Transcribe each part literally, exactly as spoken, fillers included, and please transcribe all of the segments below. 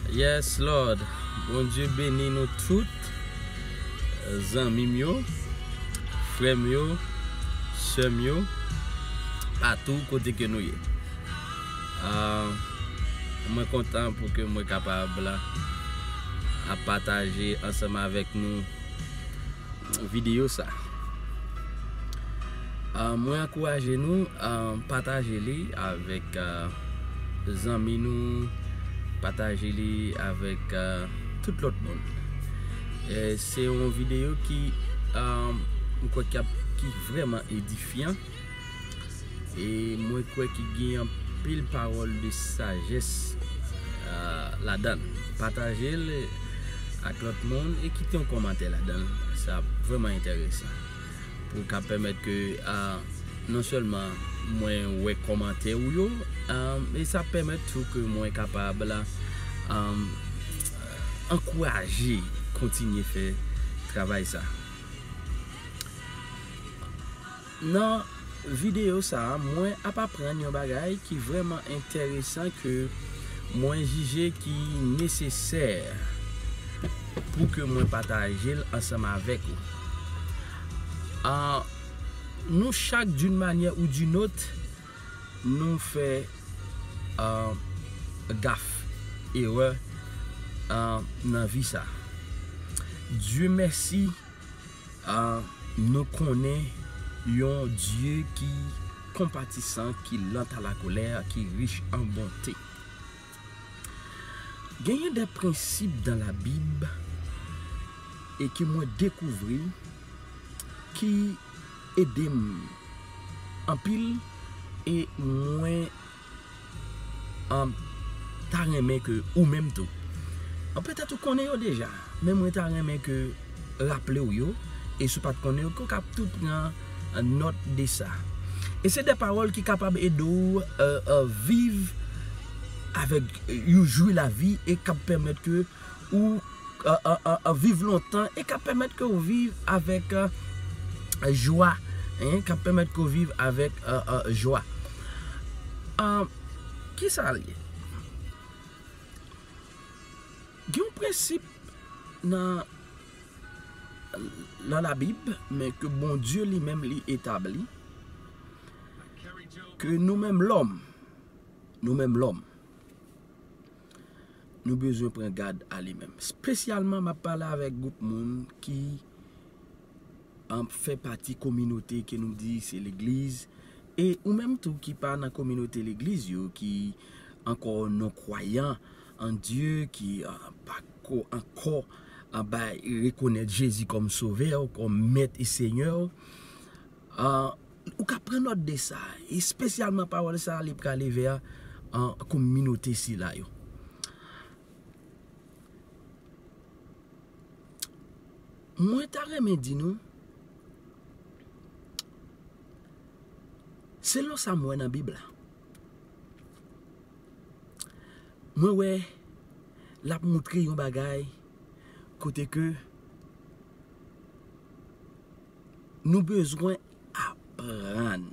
Yes, Lord. Bondye beni nou tout, zanmi m yo, frè m yo, sè m yo, patou kote ke nou ye. Ah, mwen kontan pou ke mwen kapab la ap pataje ansanm avèk nou videyo sa. Ah, mwen ankouraje nou, ah, pataje li avèk, ah, zanmi nou, pataje li avèk, ah, tout lòt moun. E se yon videyo ki, ah, mwen kwè ki ap, ki vrèman edifyan. E mwen kwè ki gen anpil pawòl de sajès, ah, ladan l. Pataje l ak lòt moun e kite yon kòmantè ladan l. Sa vrèman enteresan. Pou ka pèmèt ke, ah, non sèlman mwen wè kòmantè ou yo, ah, e sa pèmèt tou ke mwen kapab la, ah, ankouraje kontinye fè travay sa. Nan videyo sa a, mwen ap aprann yon bagay ki vrèman enteresan ke mwen jije ki nesesè pou ke mwen pataje l ansanm avèk ou. Ah, nou chak, d'une manière ou d'une autre, nou fè, ah, gaf, erè, ah, nan vi sa. Dye mèsi, ah, nou konnen yon Dye ki konpatisan, ki lent à la colère, ki rich an bonte. Genyen de prensip dans la Bible e ke mwen dekouvri ki ede m anpil e mwen, ah, ta renmen ke ou menm tou. Ah, petèt ou konnen yo deja, men mwen ta renmen ke raple w yo, e si w pa t konnen yo, ke w kab tou pran nòt de sa. E se de pawòl ki kapab ede w, euh, euh, viv avèk, euh, yon jwi lavi e k ap pèmèt ke ou, euh, euh, euh, euh, viv lontan e k ap pèmèt ke w viv avèk, euh, jwa, hein, k ap pèmèt ke w viv avèk, euh, euh, jwa. Euh, kisa l ye? Gen yon prensip nan, nan Labib, men ke Bondye li menm li etabli, ke nou menm lòm, nou menm lòm, nou bezwen pran gad a li menm. Espesyalman, m ap pale avèk gwoup moun ki an, fè pati kominote ke nou di se legliz, e ou menm tou ki pa nan kominote legliz yo, ki ankò non kwayan an Dye, ki, ah, pa ko, ankò, ah, bay, rekonèt Jezi kòm Sovè, kòm Mèt e Senyè, ah, ou ka pran nòt de sa, espesyalman pawòl sa, li prale vè, ah, kominote sila yo. Mwen ta renmen di nou, selon sa m wè nan Bib la, mwen wè l ap moutre yon bagay kote ke nou bezwen aprann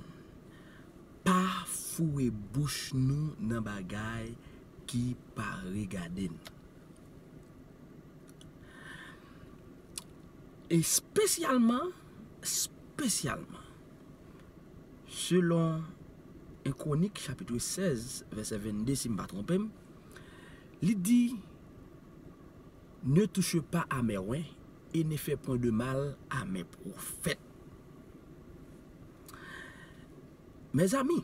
pa foure bouch nou nan bagay ki pa regade n. Espesyalman, espesyalman, selon en Kronik, chapit sèz, vèsè vennde, si m pa twonpe m, li di, ne touche pas à mes oints et ne fais point de mal à mes prophètes. Mezanmi,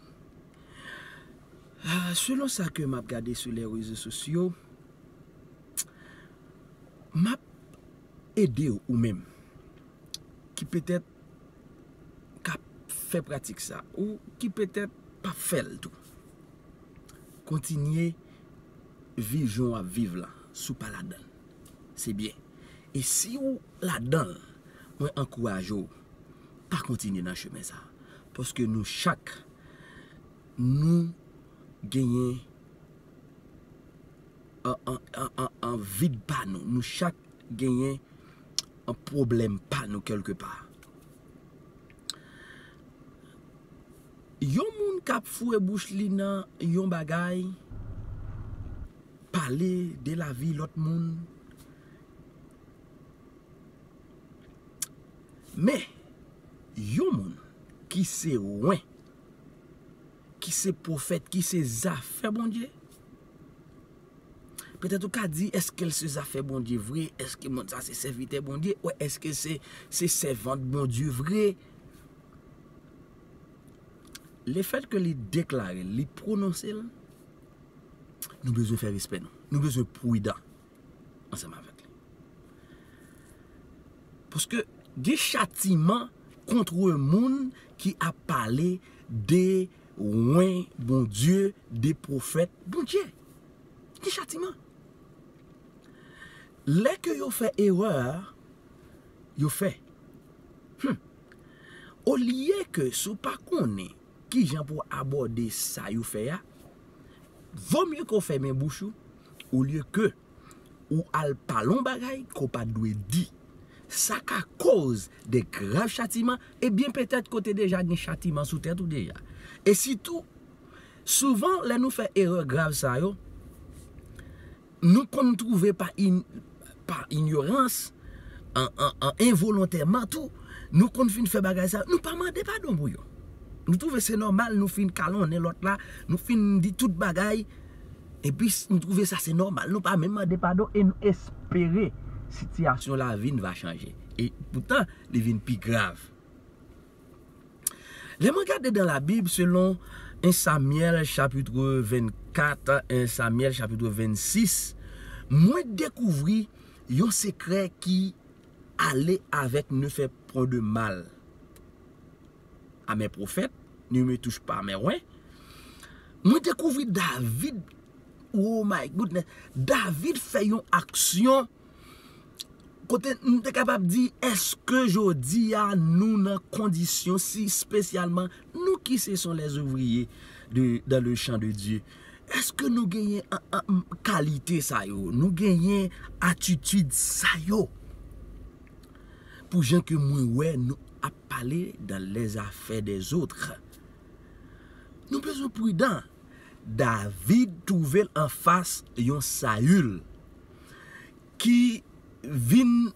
ah, selon sa ke m ap gade sou les réseaux sociaux, m ap ede w ou menm ki petèt k ap fè pratik sa, ou ki petèt p ap fè l tou. Kontinye viv jan w ap viv la, si w pa ladan l. Se byen. E si w ladan l, mwen ankouraje w, pa kontinye nan chemen sa. Paske nou chak, nou genyen an, an, an, an, an vid pa nou. Nou chak genyen an pwoblèm pa nou kèlkepa. Yon moun k ap foure bouch li nan yon bagay, pale de lavi lòt moun. Men, yon moun ki se wen, ki se pwofèt, ki se zafè Bondye, petèt ou ka di, èske l se zafè Bondye vre? Èske moun sa se sèvitè Bondye? Ou èske se, se sèvant Bondye vre? Lefèt ke li deklare l, li pwononse l, nou bezwen fè respè nou. Nou bezwen pridan ansanm avèk li. Paske gen chatiman kont moun ki ap pale de wen Bondye, de pwofèt Bondye. Gen chatiman. Lè ke yo fè erè, yo fè. Hmm. Olye ke si w pa konnen kijan pou w abòde sa yo fè a, vomye ke w fèmen bouch ou, olye ke ou al pale yon bagay ke w pa t dwe di. Sa ka koz de grav chatiman, ebyen petèt ke w te deja gen chatiman sou tèt ou deja. E sitou, souvan, lè nou fè erè grav sa yo, nou konn twouve pa in-, pa inyorans, an, an, an envolontèman tou, nou konn fin fè bagay sa, nou pa mande padon pou yo. Nou twouve se nòmal, nou fin kalonnen lòt la, nou fin di tout bagay, epi s-, nou twouve sa se nòmal, nou pa menm mande padon e nou espere sitiyasyon lavi n va chanje. E poutan, li vin pi grav. Lè mwen gade dan Labib, selon en Samyèl chapit vennkat, en Samyèl chapit vennsis, mwen dekouvri yon sekrè ki ale avèk ne fais point de mal à mes prophètes, ne me touche pas à mes oins. Mwen dekouvri David, oh my goodness, David fè yon aksyon kote m te kapab di, èske jodi a nou nan kondisyon si espesyalman nou ki se sont les ouvriers de, dans le champ de Dieu, èske nou genyen an, an, kalite sa yo, nou genyen atitid sa yo? Pou jan ke mwen wè nou ap pale dans les affaires des autres. Nou bezwen pridan. David twouve l anfas yon Sayil ki vin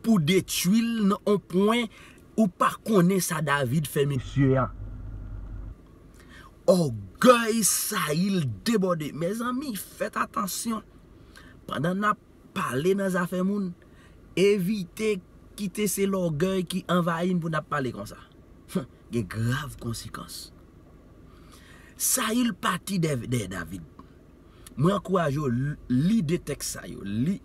pou detwi l nan yon pwen ou pa konnen sa David fè mesye a. Ògèy Sayil debòde. Mezanmi, fèt atansyon. Pandan n ap pale nan zafè moun, evite kite se lògèy ki anvayi n pou n ap pale konsa. Gen grav konsekans. Sayil pati dèyè, dèyè David. Mwen ankouraje w, li de tèks sa yo. Li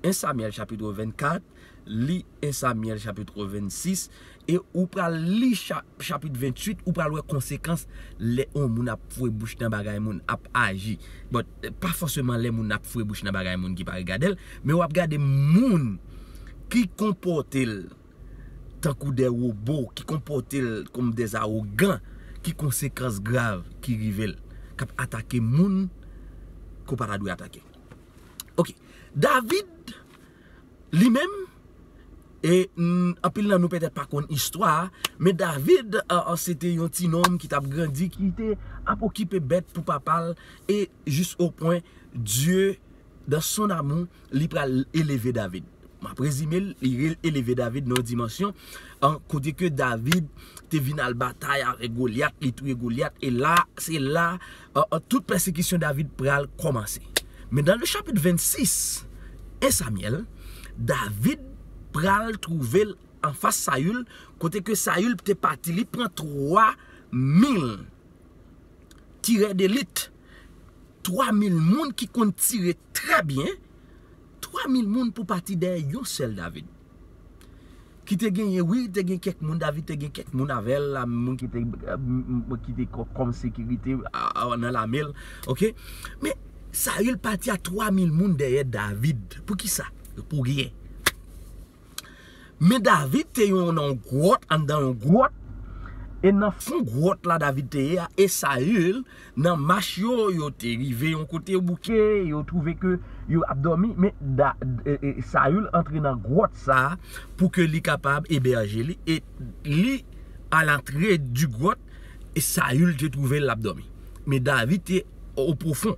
en Samyèl chapit vennkat, li en Samyèl chapit vennsis, e ou pral li cha-, chapit venntuit, ou pral wè konsekans lè yon moun ap foure bouch nan bagay moun, ap aji. Bon, pa fòseman lè moun ap foure bouch nan bagay moun ki pa regade l, men w ap gade moun ki konpòte l tankou de wobo, ki konpòte l kòm de awogan, ki konsekans grav ki rive l, k ap atake moun ke w pa ta dwe atake. Ok. David, li menm, e, mm, anpil nan nou petèt pa konn istwa a, men David, a, a, se te yon ti nonm ki t ap grandi, ki te ap okipe bèt pou papa l, e jis o pwen Dye, dans son amour, li pral eleve David. M ap rezime l, li re-, eleve David nan yon dimansyon, an, kote ke David te vin al batay avèk Golyat, li touye Golyat, e la, se la, an, an, tout pèsekisyon David pral kòmanse. Men dans le chapitre vennsis, en Samyèl, David pral twouve l anfas Sayil, kote ke Sayil te pati, li pran twa mil tirè delit, twa mil moun ki konn tire trè byen, twa mil moun pou pati dèyè yon sèl David. Ki te genyen, wi, te gen kèk moun, David te gen kèk moun avè l, la, moun ki te, m, m, ki te kò-, kòm sekirite, a, a, nan lame l, ok? Men, Sayil pati a twa mil moun dèyè David. Poukisa? Pou ryen. Men David te yon, nan yon gwòt, anndan yon gwòt. E nan fon gwòt la David te ye a, e Sayil, nan mach yo, yo te rive yon kote bouke, yo twouve ke yo ap dòmi. Men Da-, e, e, Sayil antre nan gwòt sa a pou ke li kapab ebèje li. E li, à l'entrée du grotte, e Sayil te twouve l ap dòmi. Men David te o pwofon.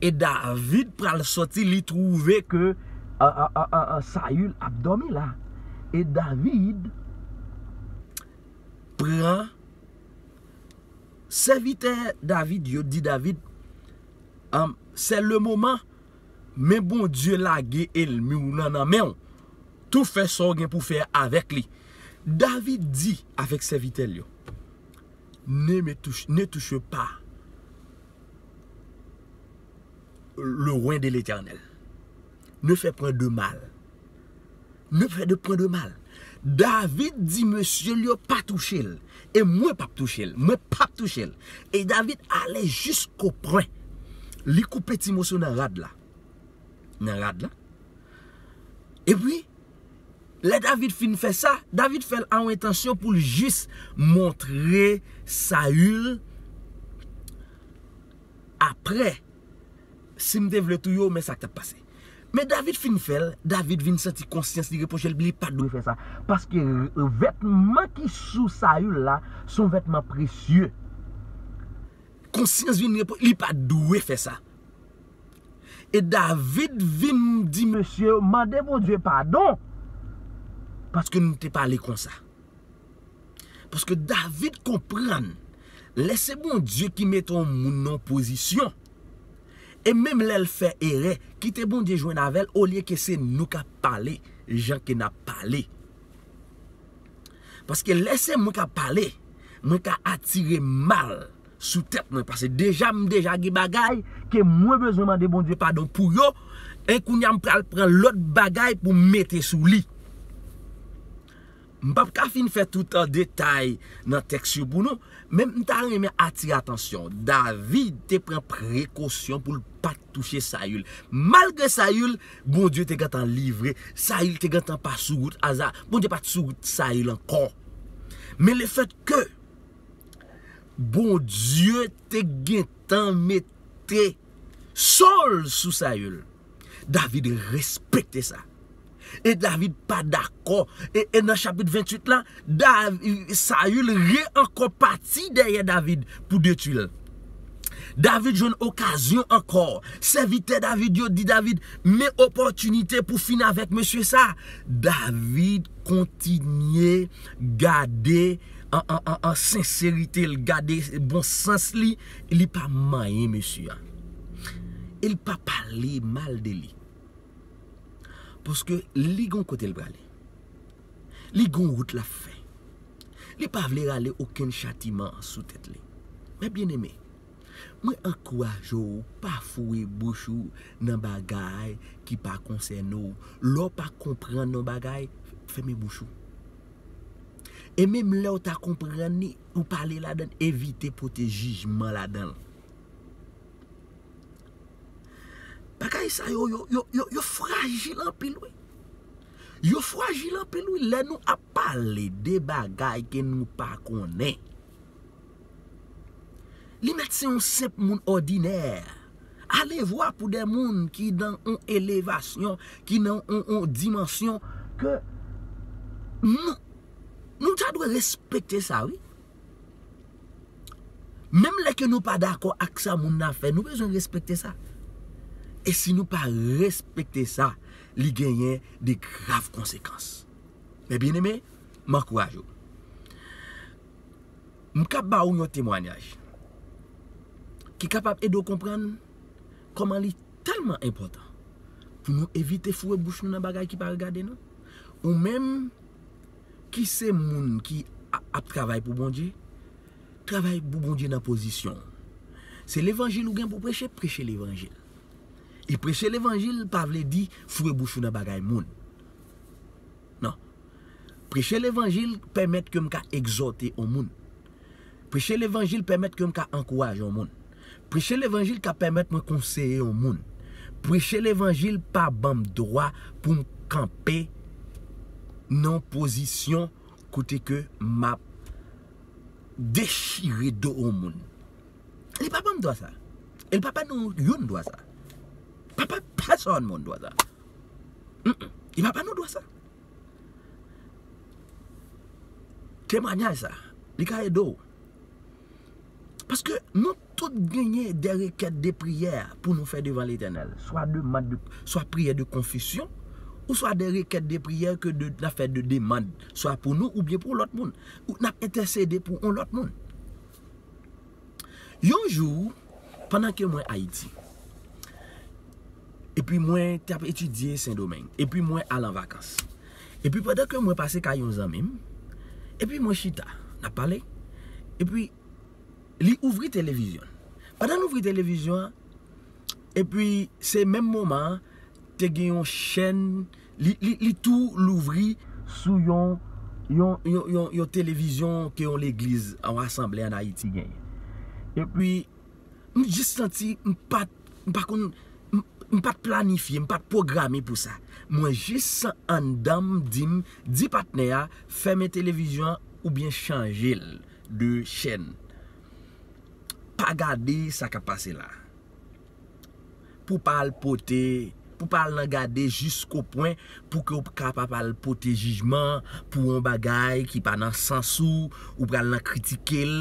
E David pral sòti, li twouve ke, a, a, a, a, a, Sayil ap dòmi la. E David pran sèvitè David yo, di David, um, c'est le moment, men Bondye lage ènmi w lan nan men w. Tou fè sa w gen pou fè avèk li. David di avèk sèvitè l yo, ne me touche, ne touche pas le oint de l'Éternel. Ne fais point de mal. Ne fais de point de mal. David di mesye l yo pa touche l. E mwen p ap touche l. Mwen p ap touche l. E David ale jisko pwen. Li koupe ti moso nan rad la. Nan rad la. Epi, lè David fin fè sa, David fè l a yon entansyon pou l jis montre Sayil apre, si m te vle touye w, men sa k t ap pase. Men David fin fè l, David vin santi konsyans li repwoche l, li pa t dwe fè sa. Paske vètman ki sou Sayil la, se yon vètman presye. Konsyans vin repwoche, li pa t dwe fè sa. E David vin di mesye yo, mande Bondye padon, paske nou te pale konsa. Paske David konprann, lè se Bondye ki mete yon moun nan yon pozisyon, e menm lè l fè erè, kite Bondye jwenn avè l, olye ke se nou k ap pale, jan ke n ap pale. Paske lè se mwen k ap pale, mwen ka atire mal sou tèt mwen. Paske deja, m deja gen bagay ke mwen bezwen mande Bondye padon pou yo, e kounye a m pral pran lòt bagay pou m mete sou li. M p ap ka fin fè tout an detay nan tèks yo pou nou, men m ta renmen atire atansyon. David te pran prekosyon pou l pa t touche Sayil. Malgre Sayil, Bondye te gentan livre, Sayil te gentan pa sou wout Aza, Bondye pa t sou wout Sayil ankò. Men lefètke Bondye te gentan mete Sòl sou Sayil, David respekte sa. E David pa dakò. E, e nan chapit venntuit la, Davi-, Sayil re ankò pati dèyè David pou detwi l. David jwenn okazyon ankò. Sèvitè David yo di David, men opòtinite pou fini avèk mesye sa. David kontinye gade an, an, an, an senserite l, gade bon sans li, li pa manyen mesye a. E l pa pale mal de li. Paske li gon kote l prale. Li gon wout l ap fè. Li pa vle rale okenn chatiman sou tèt li. Men byeneme, mwen ankouraje w, pa foure bouch ou nan bagay ki pa konsène w. Lè w pa konprann yon bagay, fèmen bouch ou. E menm lè w ta konprann li, ou pale ladan l, evite pote jijman ladan l. Bagay sa yo, yo, yo, yo, yo frajil anpil, wi. Yo frajil anpil, wi. Lè nou ap pale de bagay ke nou pa konnen, li mèt se yon senp moun òdinè. Alevwa pou de moun ki nan yon elevasyon, ki nan yon, yon dimansyon ke nou, nou ta dwe respekte sa, wi. Menm lè ke nou pa dakò ak sa moun nan fè, nou bezwen respekte sa. E si nou pa respekte sa, li genyen de grav konsekans. Men byeneme, m ankouraje w. M kab ba ou yon temwayaj ki kapab ede w konprann kòman li tèlman enpòtan pou nou evite foure bouch nou nan bagay ki pa regade nou. Ou menm ki se moun ki a-, ap travay pou Bondye, travay pou Bondye nan pozisyon w. Se levanjil ou gen pou preche, preche levanjil. E preche levanjil pa vle di foure bouch ou nan bagay moun. Non. Preche levanjil pèmèt ke m ka egzòte yon moun. Preche levanjil pèmèt ke m ka ankouraje yon moun. Preche levanjil ka pèmèt mwen konseye yon moun. Preche levanjil pa ban m dwa pou m kanpe nan yon pozisyon kote ke m ap dechire do yon moun. Li pa ban m dwa sa. E li pa ban nou youn dwa sa. Pa, pa, pèsonn moun dwa sa. Mm, mm. Li pa ban nou dwa sa. Temwayaj sa, li ka ede w. Paske nou tout genyen de rekèt de priyè pou nou fè devan Letènèl. Swa demann de, swa priyè de konfesyon, ou swa de rekèt de priyè ke de, n ap fè de demann, swa pou nou oubyen pou lòt moun. Ou n ap entèsede pou yon lòt moun. Yon jou, pandan ke mwen Ayiti, epi mwen t ap etidye Sendomeng, epi mwen al an vakans. Epi pandan ke mwen pase kay yon zanmi m, epi mwen chita, n ap pale, epi li ouvri televizyon. Pandan l ouvri televizyon an, epi se menm moman an, te gen yon chèn, li, li, li tou louvri sou yon, yon, yon, yon, yon televizyon ke yon legliz, yon asanble ann Ayiti genyen. Epi, m jis santi, m pa t, m pa konn, m, m pa t planifye, m pa t pwograme pou sa. Mwen jis anndan m di m, di patnè a, fèmen televizyon an oubyen chanje l de chèn. Pa gade sa k ap pase la. Pou pa al pote, pou pa al nan gade jiskopwen, pou ke w kapab al pote jijman pou yon bagay ki pa nan sans ou, ou pral nan kritike l,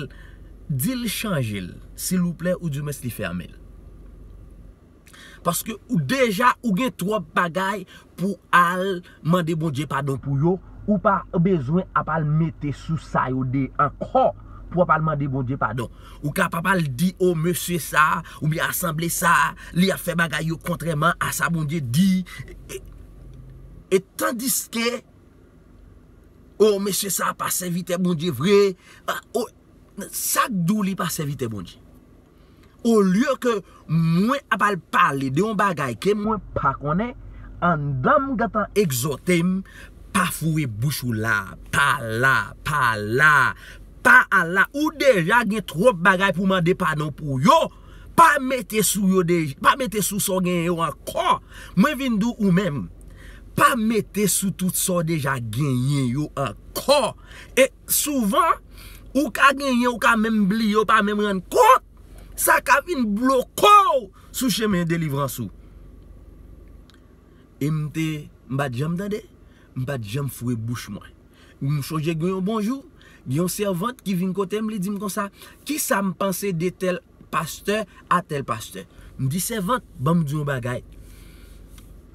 di l chanje l, silvouplè, oudimwens li fèmen l. Paske ou deja, ou gen twòp bagay pou al mande Bondye padon pou yo, ou pa bezwen ap al mete sou sa yo de ankò pou ap al mande Bondye padon. Ou kapab al di, o, mesye sa, oubyen asanble sa, li ap fè bagay yo kontrèman a sa Bondye di. E, e tandiske, o, mesye sa pa sèvitè Bondye vre, a, o, sa k di w li pa sèvitè Bondye? Olye ke mwen ap al pale de yon bagay ke mwen pa konnen, anndan m gentan egzòte m, pa foure bouch ou la, pa la, pa la, pa al la. Ou deja gen twòp bagay pou mande padon pou yo. Pa mete sou yo de, pa mete sou sa w genyen yo ankò. Mwen vin di w ou menm, pa mete sou tout sa w deja genyen yo ankò. E souvan, ou ka genyen, ou ka menm bliye, ou pa menm rann kont. Sa ka vin bloke w sou chemen delivrans ou. E m te, m pa t janm tande, m pa t janm foure bouch mwen. M sonje gen yon bon jou, gen yon sèvant ki vin kote m, li di m konsa, kisa m panse de tèl pastè a tèl pastè? M di, sèvant, ban m di yon bagay.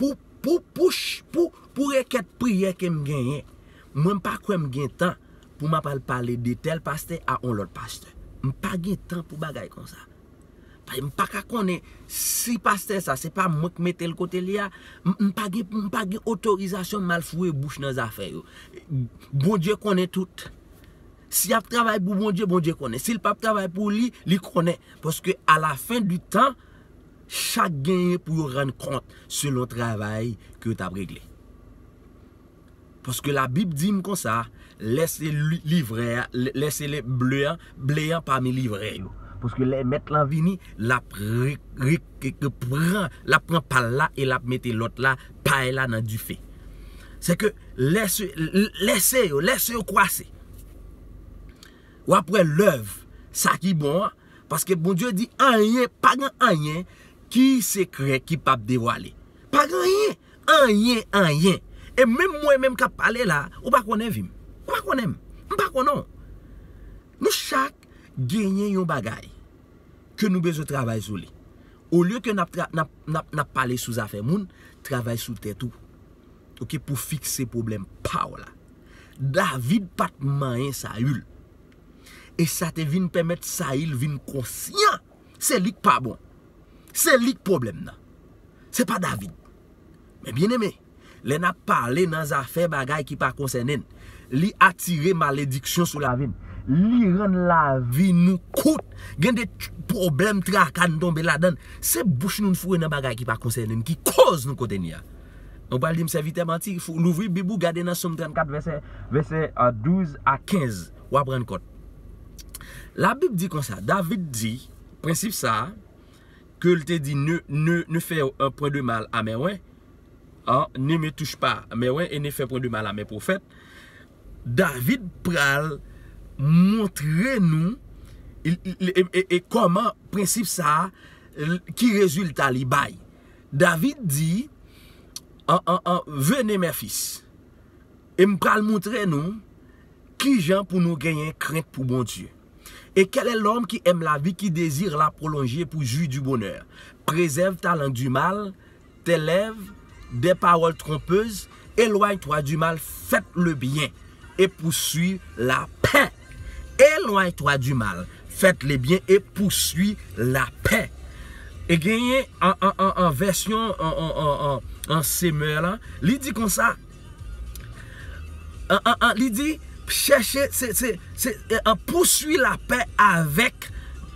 Pou, pou, pou, ch- pou, pou rekèt priyè ke m genyen, mwen m pa kwè m gen tan pou m ap al pale de tèl pastè a yon lòt pastè. M pa gen tan pou bagay konsa. Paske m pa ka konnen si pastè sa, se pa mwen k mete l kote l ye a, m, m pa gen, m pa gen otorizasyon m al foure bouch nan zafè yo. Bondye konnen tout. Si y ap travay pou Bondye, Bondye konnen. Si l p ap travay pou li, li konnen. Paske a la fen di tan, chak genyen pou yo rann kont selon travay ke yo t ap regle. Paske Labib di m konsa, lèse li- livrè a, lèse le ble an, ble an pami livrè yo. Paske lè mèt lan vini, l ap re- re- re- pran, l ap pran pa l la e l ap mete lòt la, pay la nan dife. Se ke lèse, lèse yo, lèse yo kwase. W ap wè lèv sa ki bon an, paske Bondye di anyen, pa gen anyen ki sekrè ki p ap devwale. Pa gen anyen, anyen, anyen. E menm mwen menm k ap pale la, ou pa konnen vi m. Ou pa konnen m. M pa konnen w. Nou chak genyen yon bagay ke nou bezwen travay sou li. Olye ke n ap tra- n ap- n ap- n ap pale sou zafè moun, travay sou tèt ou. Oke, pou fikse pwoblèm pa w la. David pa t manyen Sayil. E sa te vin pèmèt Sayil vin konsyan se li k pa bon. Se li k pwoblèm nan. Se pa David. Men byeneme, lè n ap pale nan zafè bagay ki pa konsène n, li atire malediksyon sou lavi n. Li rann lavi nou kout. Gen de t- pwoblèm, traka n tonbe ladan l. Se bouch nou n foure nan bagay ki pa konsène n ki koz nou kote n ye a. Ou pral di m sèvitè manti, fò w louvri Bib ou, gade nan Sòm trannkat, vèsè, vèsè, a, douz a kenz, w ap rann kont. Labib di konsa, David di, prensip sa a, ke l te di, ne, ne, ne fais, euh, point de mal à mes oints, hein, ne me touche pas mes oints et ne fais point de mal à mes prophètes. David pral montre nou e, e, e, e kòman prensip sa a, l- ki rezilta li bay. David di, an, an, an, venez, mes fils. E m pral montre nou kijan pou nou genyen krent pou Bondye. Et quel est l'homme qui aime la vie, qui désire la prolonger pour jouir du bonheur? Préserve ta langue du mal, tes lèvres des paroles trompeuses, éloigne-toi du mal, faites le bien et poursuis la paix. Éloigne-toi du mal, faites le bien et poursuis la paix. E genyen an, an, an, an vèsyon an, an, an, an, an Semeur la, li di konsa, an, an, an, li di, chèche, se, se, se, an, poursuis la paix avec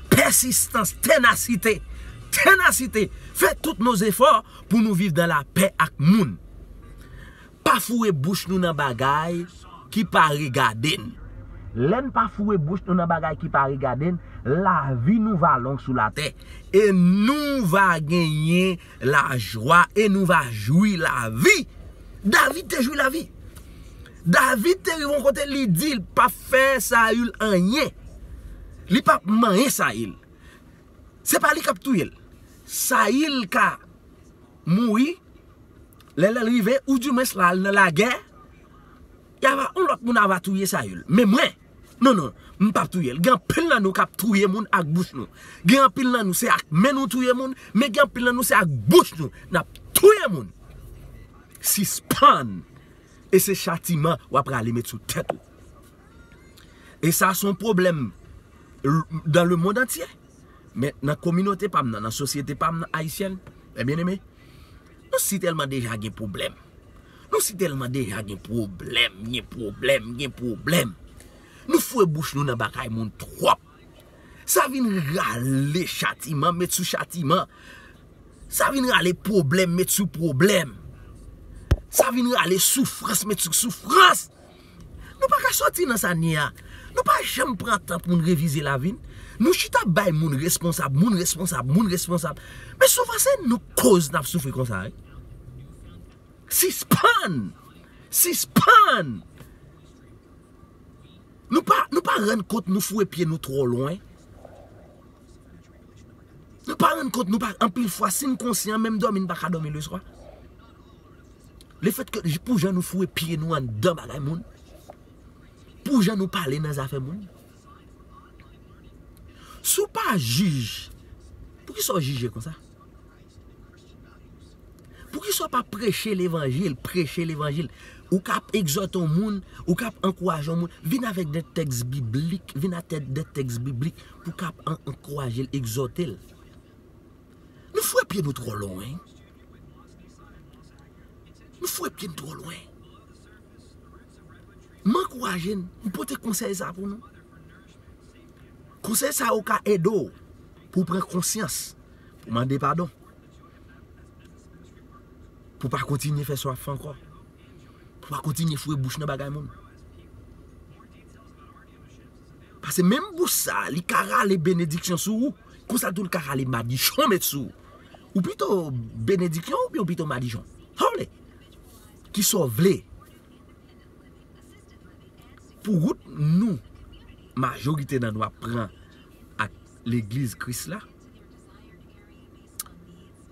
persistance, ténacité, ténacité. Fè tout nos efforts pou nou viv dans la paix ak moun. Pa foure bouch nou nan bagay ki pa regade n. Lè n pa foure bouch nou nan bagay ki pa regade n, lavi nou va long sou latè. E nou va genyen lajwa e nou va jwi lavi. David te jwi lavi. David te rive yon kote, li di l p ap fè Sayil anyen. Li p ap manyen Sayil. Se pa li k ap touye l. Sayil ka mouri, lè lè l rive, oudimwens l al nan lagè, y ava, yon lòt moun ava touye Sayil. Men mwen, non, non, m p ap touye l. Gen anpil nan nou k ap touye moun ak bouch nou. Gen anpil nan nou se ak men nou touye moun, men gen anpil nan nou se ak bouch nou n ap touye moun. Sispann. E se chatiman w ap rale met sou tèt ou. E sa se yon pwoblèm l- dans le monde entier. Men nan kominote pa m nan, nan sosyete pa m nan ayisyèn, mè byeneme, nou si tèlman deja gen pwoblèm. Nou si tèlman deja gen pwoblèm, gen pwoblèm, gen pwoblèm. Nou foure bouch nou nan bagay moun twòp. Sa vin rale chatiman, met sou chatiman. Sa vin rale pwoblèm, met sou pwoblèm. Sa vin rale soufrans, met sou soufrans. Nou pa ka sòti nan sa n ye a. Nou pa janm pran tan pou n revize lavi n. Nou chita bay moun responsab, moun responsab, moun responsab. Men souvan se nou k koz n ap soufri konsa, wi. Sispann! Sispann! Nou pa, nou pa rann kont nou foure pye nou twò lwen. Nou pa rann kont nou pa, anpil fwa, si n konsyan, menm dòmi n pa ka dòmi leswa. Lefètke pou jan nou foure pye nou anndan bagay moun, pou jan nou pale nan zafè moun. Si w pa jij, poukisa w jije konsa? Poukisa w pa preche levanjil, preche levanjil? Ou ka ap egzòte yon moun, ou ka ap ankouraje yon moun, vin avèk de tèks biblik, vin avèk de tèks biblik pou w ka ap an- ankouraje l, egzòte l. Nou foure pye nou twò lwen. Nou foure pye nou twò lwen. M ankouraje n, m pote konsèy sa pou nou. Konsèy sa yo ka ede w pou w pran konsyans, pou w mande padon, pou w pa kontinye fè sa w ap fè ankò, pou w pa kontinye foure bouch nan bagay moun. Paske menm bouch sa, li ka rale benediksyon sou ou, konsa tou li ka rale madichon met sou ou. Ou pito benediksyon oubyen ou pito madichon? Sa w vle? Kisa w vle? Pou wout nou, majorite nan nou ap pran ak legliz Kris la,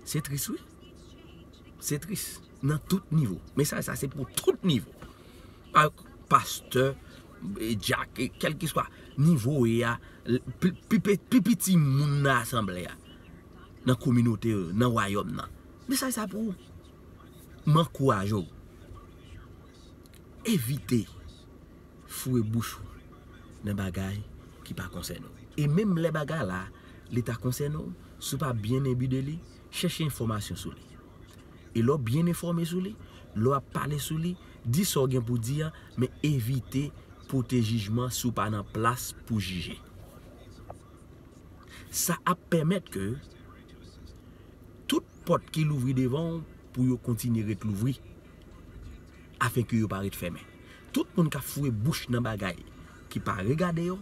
se tris, wi. Se tris. Nan tout nivo. Mesaj sa se pou tout nivo. Pa- Pastè, e, dyak, e, kèlkeswa nivo w ye a, l- pi, pi, pi, pi piti moun nan asanble a, nan kominote yo, nan wayòm nan. Mesaj sa pou ou. M ankouraje w. Evite foure bouch ou nan bagay ki pa konsène w. E menm lè bagay la, li ta konsène w, si w pa byen enbi de li, chèche enfòmasyon sou li. E lè w byen enfòme sou li, lè w ap pale sou li, di sa w gen pou di a, men evite pote jijman si w pa nan plas pou jije. Sa ap pèmèt ke tout pòt ki louvri devan w pou yo kontinye ret louvri, afenke yo pa ret fèmen. Tout moun k ap foure bouch nan bagay ki pa regade yo,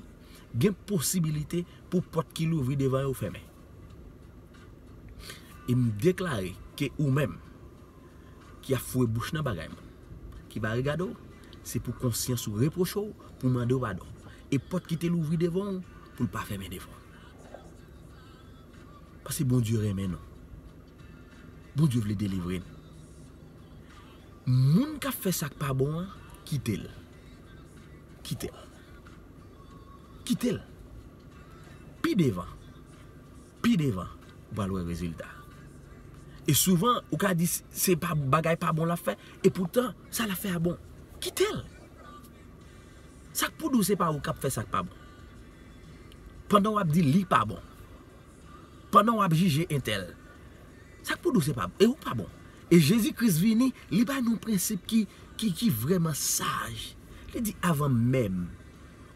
gen posibilite pou pòt ki louvri devan yo fèmen. E m deklare ke ou menm ki ap foure bouch nan bagay moun ki pa regade w, se pou konsyans ou repwoche w, pou mande w padon. E pòt ki te louvri devan w, pou l pa fèmen devan w. Paske Bondye renmen nou. Bondye vle delivre n. Moun k ap fè sa k pa bon an, kite l. Kite l. Kite l. Pi devan, pi devan, ou pral wè rezilta. E souvan, ou ka di se pa bagay pa bon l ap fè, e poutan, sa l ap fè a bon. Kite l. Sa k pou di w se pa ou k ap fè sa k pa bon? Pandan w ap di li pa bon. Pandan w ap jije entèl. Sa k pou di w se pa bon? E ou pa bon. E Jezi Kris vini, li bay nou prensip ki, ki, ki vrèman saj. Li di, avan menm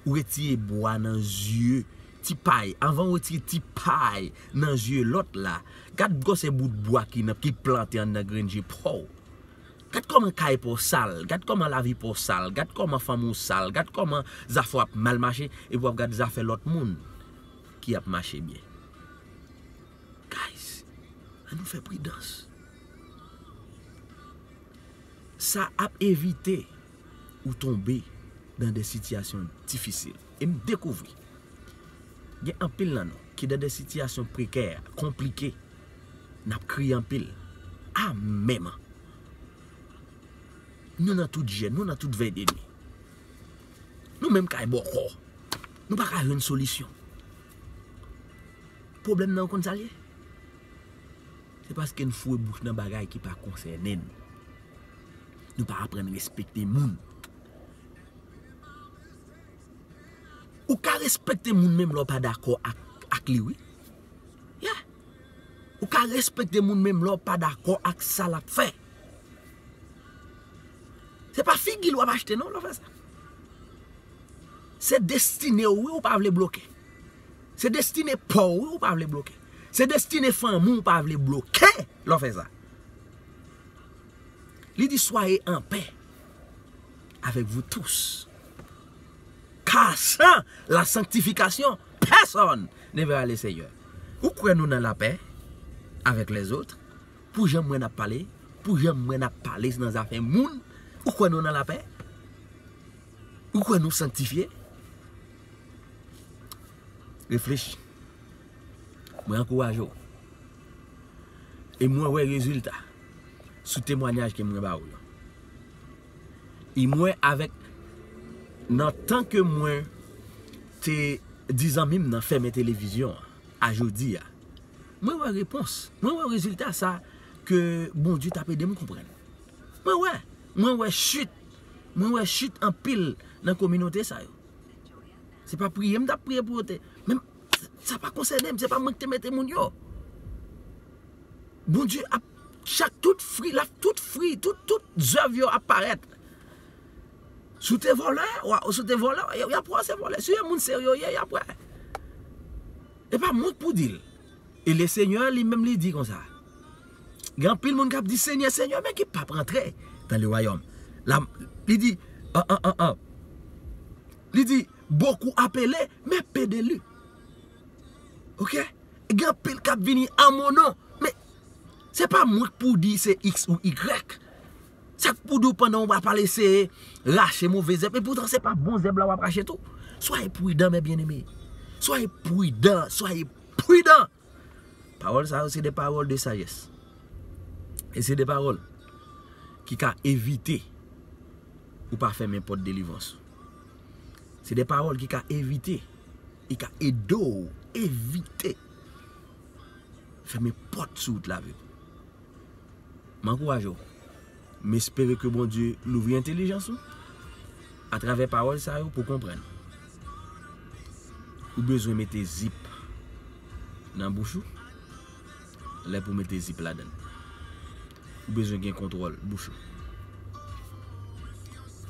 ou retire bwa nan zye ti pay, avan ou retire ti pay nan zye lòt la, gad gwosè bout bwa ki nan, ki plante anndan grenn je pa w. Gad kòman kay pa w sal, gad kòman lavi pa w sal, gad kòman fanmi w sal, gad kòman zafè w ap mal mache, epi w ap gad zafè lòt moun ki ap mache byen. Guys, ann nou fè pridans. Sa ap evite ou tonbe nan de sitiyasyon difisil. E m dekouvri gen anpil nan nou ki nan de sitiyasyon prekè, konplike, n ap kriye anpil. A menm! Nou nan tout jèn, nou nan tout vèy de nwi. Nou menm kay bòkò. Nou pa ka jwenn solisyon. Pwoblèm nan, ou konn sa l ye? Se paske n foure bouch nan bagay ki pa konsène n. Nou pa aprann respekte moun. Ou ka respekte moun menm lè w pa dakò ak, ak li, wi. Yeah. Ou ka respekte moun menm lè w pa dakò ak sa l ap fè. Se pa figi l w ap achte non lè w fè sa. Se destine w wi ou pa vle bloke. Se destine pa w wi ou pa vle bloke. Se destine fanmi w pa vle bloke lè w fè sa. Li di, soyez en paix avec vous tous. Car sans la sanctification, personne ne verra le Seigneur. Ou kwè nou nan lapè avèk lèzòt? Pou jan mwen ap pale, pou jan mwen ap pale nan zafè moun, ou kwè nou nan lapè? Ou kwè nou sanktifye? Reflechi. Mwen ankouraje w. E mwen wè rezilta sou temwanyaj ke mwen ba ou yo. E mwen avèk, nan tan ke mwen te di zanmi m nan fèmen televizyon an, a jodi a, mwen wè repons. Mwen wè rezilta sa ke Bondye t ap ede m konprann. Mwen wè. Mwen wè chit. Mwen wè chit anpil nan kominote sa yo. Se pa priye m t ap priye pou yo te. Men sa pa konsène m, se pa mwen ki te mete moun yo. Bondye ap, chak tout fri, l ap, tout fri, tout, tout zèv yo ap parèt. Si w te vòlè, w a, si w te vòlè, y a, y ap wè w se vòlè. Si w yon moun serye w ye, y ap wè. E pa mwen k pou di l. E le Senyè li menm li di konsa. Gen anpil moun k ap di, Senyè, Senyè, men ki p ap rantre dans le royaume. La, li di, an, an, an, an. Li di, beaucoup appelés, mais peu d'élus. Ok? Gen anpil k ap vini an mon non. Men, se pa mwen k pou di se X ou Y. Sa k pou di w pandan w ap pale se rache move zèb. E poutan se pa bon zèb la w ap rache tou. Soyez prudents, mes bien-aimés. Soyez prudents, soyez prudents. Pawòl sa yo se de pawòl de sajès. E se de pawòl ki ka evite ou pa fèmen pòt delivrans ou. Se de pawòl ki ka evite, ki ka ede w evite fèmen pòt sou wout lavi w. M ankouraje w. M espere ke Bondye louvri entèlijans ou atravè pawòl sa yo pou konprann. Ou bezwen mete zip nan bouch ou lè pou mete zip ladan l. Ou bezwen gen kontwòl bouch ou.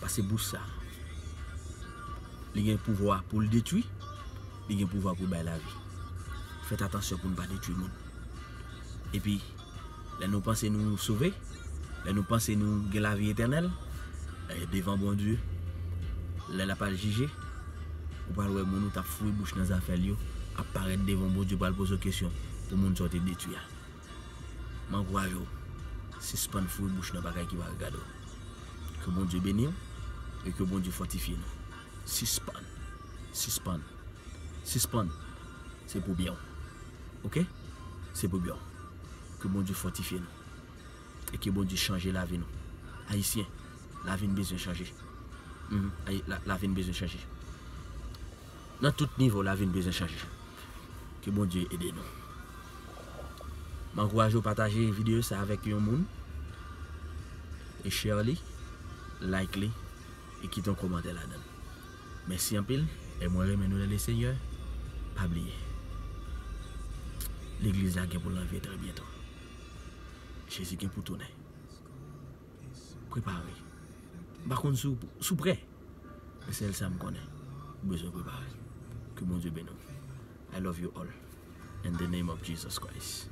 Paske bouch sa, li gen pouvwa pou l detwi, li gen pouvwa pou l bay lavi. Fèt atansyon pou n pa detwi moun. Epi, lè nou panse nou sove, lè nou panse nou gen lavi etènèl, eh, devan Bondye, lè l ap al jije, ou pral wè moun ou t ap foure bouch nan zafè l yo ap parèt devan Bondye, pral poze w kesyon pou moun sa w te detwi a. M ankouraje w, sispann foure bouch nan bagay ki pa regade w. Ke Bondye beni w e ke Bondye fòtifye nou. Sispann. Sispann. Sispann. Se pou byen w. Oke? Se pou byen w. Ke Bondye fòtifye nou. E ke Bondye chanje lavi nou. Ayisyen, lavi n bezwen chanje. Mhm. Ay-, la, lavi n bezwen chanje. Nan tout nivo, lavi n bezwen chanje. Ke Bondye ede nou. M ankouraje w pataje videyo sa avèk yon moun. E share li, like li, e kite yon kòmantè ladan l. Mèsi anpil, e mwen renmen nou nan Lesenyè. Pa bliye, legliz la gen pou l anvi trè byento. Jezi gen pou tounen. Prepare. M pa konn si w, si w prè. Men sèl sa m konnen. Ou bezwen prepare. Ke Bondye beni w. I love you all. In the name of Jesus Christ.